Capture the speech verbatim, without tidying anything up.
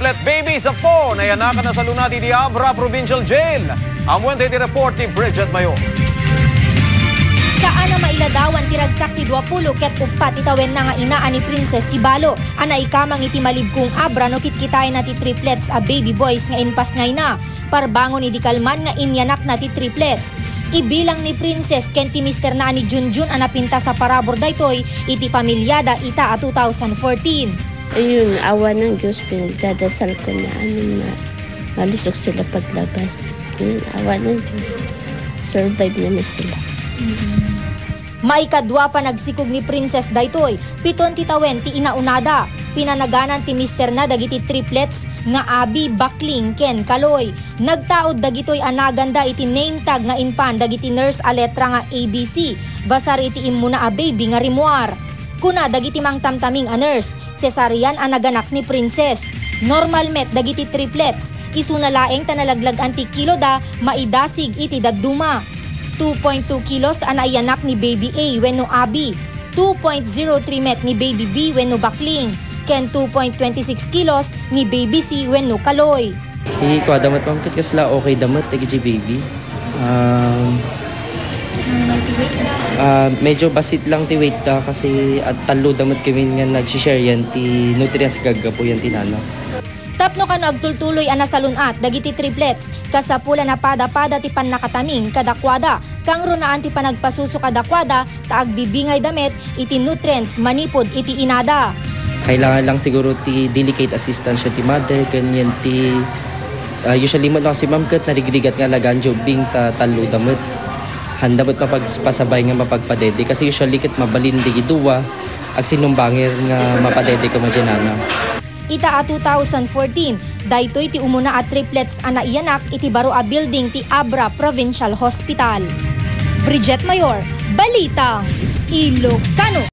Let baby sa po, nayanak a nasalun-at iti Abra Provincial Jail. Amuen ti report ni Bridget Mayor. Saan a mailadawan ti ragsak ti duapulo ket uppat ti tawenna nga ina a ni Princess Sibalo a naikamang iti malibkong Abra no kitkitaenna ti triplets a baby boys nga impasngayna. Parbangon idi kalman nga inyanakna ti triplets. Ibilang ni Princess ken ti misterna a ni Junjun a napintas a parabur daytoy iti pamiliada ita a two thousand fourteen. Ayun, awa ng Diyos, pinagdadasal ko na ano na malusog sila paglabas. Ayun, awa ng Diyos. Survive naman sila. Maikadua panagsikog ni Princess daytoy, piton ti tawen ti inaunada. Pinanaganan ti misterna dagiti triplets nga Abi, Bakling, ken Kaloy. Nagtaud dagitoy a naganda iti name tag nga impan dagiti nurse a letra nga A B C, basar iti immuna a baby nga rimuar. Kuna dagiti mangtamtaming a nurse, cesarean a naganak ni Princess. Normal met dagiti triplets, isuna laeng ta nalaglag-an ti kiloda maidasig iti dadduma. Two point two kilos a naiyanak ni Baby A wenno Abi, two point zero three met ni Baby B wenno Bakling, ken two point twenty six kilos ni Baby C wenno Kaloy. Ti kuada met, ma'am, ket kasla okay da met dagiti baby. Um, ah, medyo basit lang ti weight da kasi at tallo da met kami nga nag-share yan ti nutrients gaggapu yan ti nana. Tapno kano agtultuloy a nasalun-at dagiti triplets, kasapulan a pada-pada ti pannakataming kadakuada, kangrunaan ti panagpasuso kadakuada ta agbibingayda met iti nutrients manipud iti inada. Kailangan lang siguro ti delicate assistance ti mother, kanyan ti, ah, usually mo no kasi ma'am ket narigrigat nga alagaan ti ubbing ta tallo da met. Handa met mapagpasabay nga mapagpadede kasi usually ket mabalin digi dua agsinumbangir nga mapadede koma diay nana. Ita a two thousand fourteen, daytoy ti umuna a triplets a naiyanak iti baro a building ti Abra Provincial Hospital. Bridget Mayor, Balitang Ilocano.